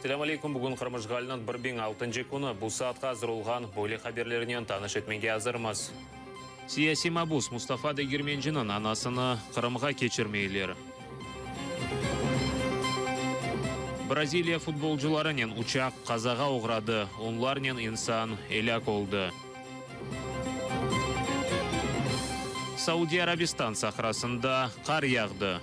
Selâm aleyküm, bugün Qırım işğaliniñ 1006-ncı künü. Bu saatqa azır olğan böyle haberlernen tanış etmege azırmız. Siyasiy mabus Mustafa Degermenciniñ anasını Qırımğa keçirmeyler. Braziliya futbolcılarınen uçaq qazağa oğradı, onlarnen insan elâk oldı. Saudiy Arabistan sahrasında qar yağdı.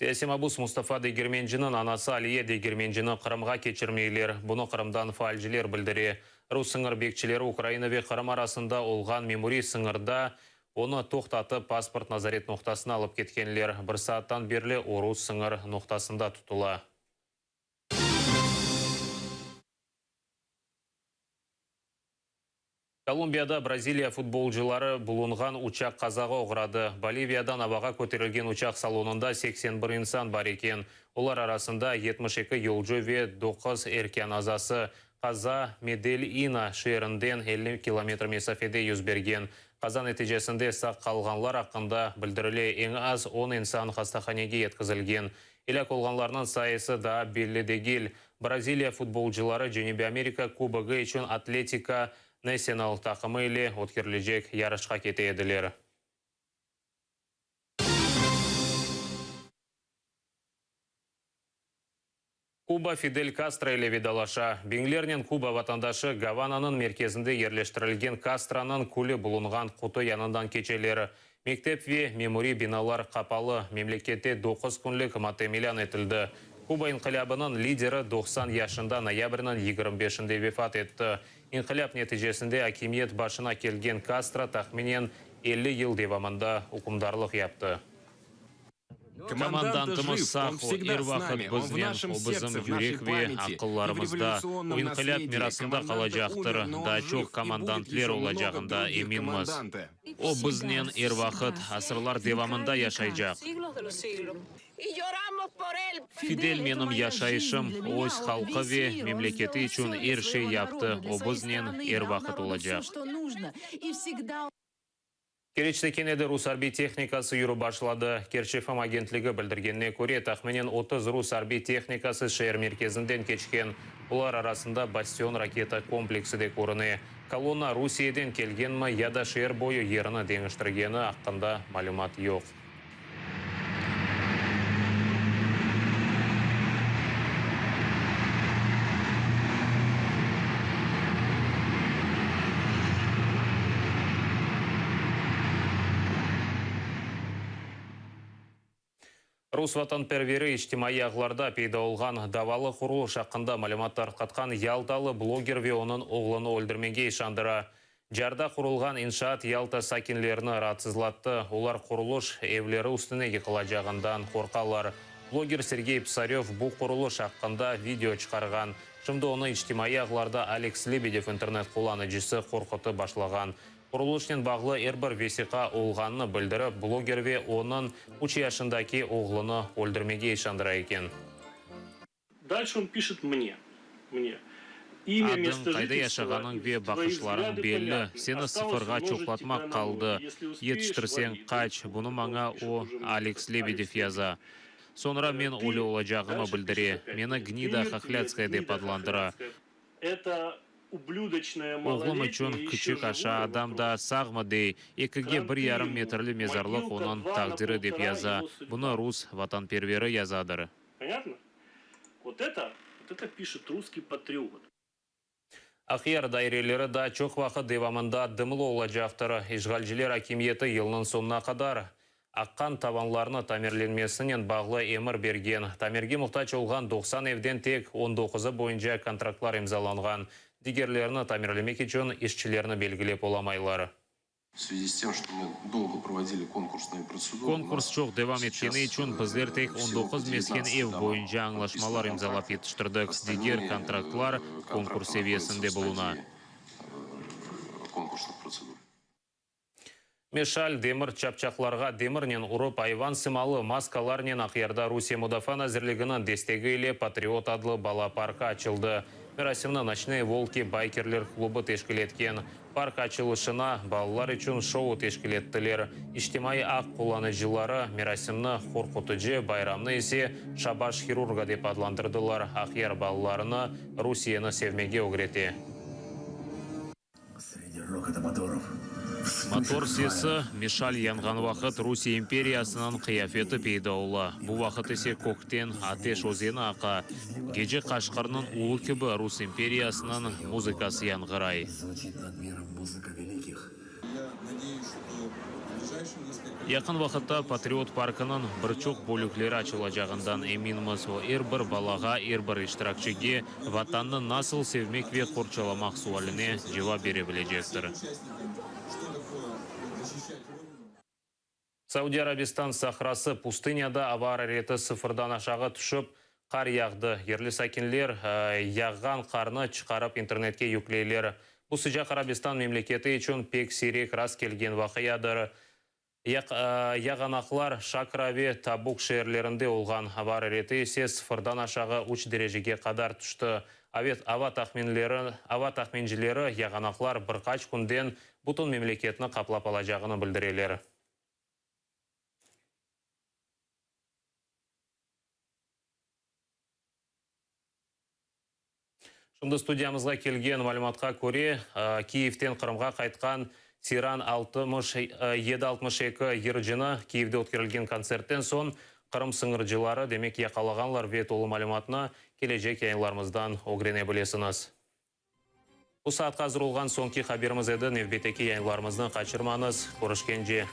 Siyasiy mabus Mustafa Degermenciniñ anası Aliye Degermencini Qırımğa keçirmeyler. Bunı Qırımdan faalciler bildire. Rus sıñır bekçileri Ukraina ve Qırım arasında olğan memuriy sıñırda onı toqtatıp, pasport nazaret noqtasına alıp ketkenler. Bir saattan berli o rus sıñır noqtasında tutula. Kolumbiyada Braziliya futbolcıları bulunğan uçaq qazağa oğradı. Boliviyadan avağa köterilgen uçaq salonında 81 insan bar eken. Olar arasında 72 yolcu ve doquz erkân azası. Qaza Medelina şeerinden 50 kilometr mesafede yüz bergen. Qaza neticesinde sağ qalğanlar aqqında bildirile, eñ az on insan hastahanege yetkizilgen. Elâk olğanlarnıñ sayısı daa belli degil. Braziliya futbolcıları Cenübiy Amerika Kubogı içün Atletika Nasional taqımı ile ötkerilecek yarışqa kete ediler. Kuba Fidel Kastro ile vedalaşa. Biñlernen Kuba vatandaşı Gavananıñ merkezinde yerleştirilgen Kastronıñ külü bulunğan qutu yanından keçeler. Mektep ve memuriy binalar qapalı, memlekette doquz künlik matem ilân etildi. Kuba inqilâbınıñ lideri 90 yaşında noyabrniñ 25-inde vefat etti. İnqilâp neticesinde akimiyet başına kelgen Kastro tahminen 50 yıl devamında ükümdarlıq yaptı. Komandantımız sağ, o er vaqıt biznen, o bizim yürek ve aqıllarımızda, o inqilâp mirasında qalacaqtır, daa çoq komandantler olacağında eminmiz. O biznen er vaqıt, asırlar devamında yaşaycaq. Fidel menim yaşayışım, o öz halqı ve memleketi içün er şey yaptı, o biznen er vaqıt olacaq. Keriçte kene de rus arbiy tehnikası yürüp başladı. Kerç FM agentligi bildirgenine köre, tahminen 30 rus arbiy tehnikası şeer merkezinden keçken. Olar arasında Bastion raketa kompleksi de körüne. Kolonna Rusiyeden kelgenmi ya da şeer boyu yerini deñiştirgeni aqqında malümat yoq. Rus vatanperveri içtimaiy ağlarda peyda olğan davalı qurulış aqqında malümat tarqatqan yaltalı bloger ve onıñ oğlunı öldürmege işandıra. Carda qurulğan inşaat Yalta sakinlerini raatsızlattı, olar qurulış evleri üstüne yıqılacağından qorqalar. Bloger Sergey Psaröv bu qurulış aqqında video çıqarğan. Şimdi onı içtimaiy ağlarda Aleks Lebedev internet qullanıcısı qorqutıp başlağan. Qurulışnen bağlı er bir vesiqa olğanını bildirip, bloger ve onıñ üç yaşındaki oğlunı öldürmege işandıra eken. Dalşe on pişet mne, mne, imya, Adıñ, mesto qayda jitelstva yaşağanıñ i ve tvoyi baqışlarıñ vzglâdı belli, ponâtnı, seni ostaloş sıfırğa umnojit çoqlatmaq tebâ na nol, qaldı. esli uspeyeš, Yetiştirseñ, vali, qaç, döçku, bunı это maña on pişet o, uje mne, Aleks этот Lebedev Aлекс yaza. Lebedev. Soñra men Ты ölü olacağımı dalşe pişet bildire, opât, meni mne, ты Gnida mертвец, Hohlâtskaya dep gнида adlandıra. хохлядская, это ублюдочная Oğlum içün малолетняя ещё küçük aşa живое adam вопрос. daa sağmı dey, ekige bir Kranты yarım ему, metrli mezarlıq могилка onıñ dva na taqdiri dep poltora yaza. его судьба. Bunı rus vatanperveri yazadır. Понятно? Vot eto, vot eto pişet russkiy patriot. Aqyar daireleri daa çoq vaqıt devamında dımlı olacaqtır. İşğalciler akimiyeti yılnıñ soñuna qadar aqqan tavanlarnı tamirlenmesinen bağlı emir bergen. Tamirge muhtac olğan 90 evden tek on doquzı boyunca kontraktlar imzalanğan. Digerlerini tamirlemek içün işçilerni belgilep olamaylar. Konkurs çoq devam etkeni içün bizler tek 19 mesken ev boyunca añlaşmalar imzalap yetiştirdik, diger kontraktlar konkurs seviyesinde buluna. Meşal, demir çapçaqlarğa demirnen urıp, ayvan sımalı maskalarnen Aqyarda Rusiye Mudafaa nazirliginiñ destegi ile Patriot adlı bala parkı açıldı. Merasimni Noçnıye volki baykerler klubı teşkil etken. Park açılışına balalar içün şou teşkil ettiler. İçtimaiy ağ qullanıcıları merasimni qorqutıcı, bayramnı ise şabaş hirurga dep adlandırdılar, Aqyar balalarını Rusiyeni sevmege ögrete. Motor sesi, mişal yanğan vaqıt Rusiye imperiyasınıñ qıyafeti peyda ola, bu vaqıt ise kökten ateş özeni aqa, gece qaşqırnıñ ulu kibi Rus imperiyasınıñ muzıkası yañğıray. Yaqın vaqıtta Patriot parkınıñ bir çoq bölükleri açılacağından eminmiz, o, er bir balağa, er bir iştirakçige Vatannı nasıl sevmek ve qorçalamaq sualine cevap bere bilecektir. Saudiy Arabistan sahrası, pustynyada ava arareti sıfırdan aşağı tüşip, qar yağdı. Yerli sakinler yağğan qarnı çıqarıp internetke yükleyler. Bu sıcaq Arabistan memleketi içün pek siyrek rast kelgen vaqiadır. Yağanaqlar Şakra ve Tabuk şeerlerinde olğan, ava arareti ise sıfırdan aşağı üç derecege qadar tüşti. Ava tahminleri, ava tahmincileri yağanaqlar bir qaç künden bütün memleketni qaplap alacağını bildireler. Şimdi studiyamızğa kelgen malümatqa köre, Kiyevden Qırımğa qaytqan Seyran 67 62 yırcını Kiyevde ötkerilgen kontsertten soñ Qırım sıñırcıları, demek, yaqalağanlar ve tolu malümatnı kelecek yayınlarımızdan ögrene bilesiñiz. Bu saatqa azır olğan soñki haberimiz edi. Nevbetteki yayınlarımıznı qaçırmañız. Körüşkence.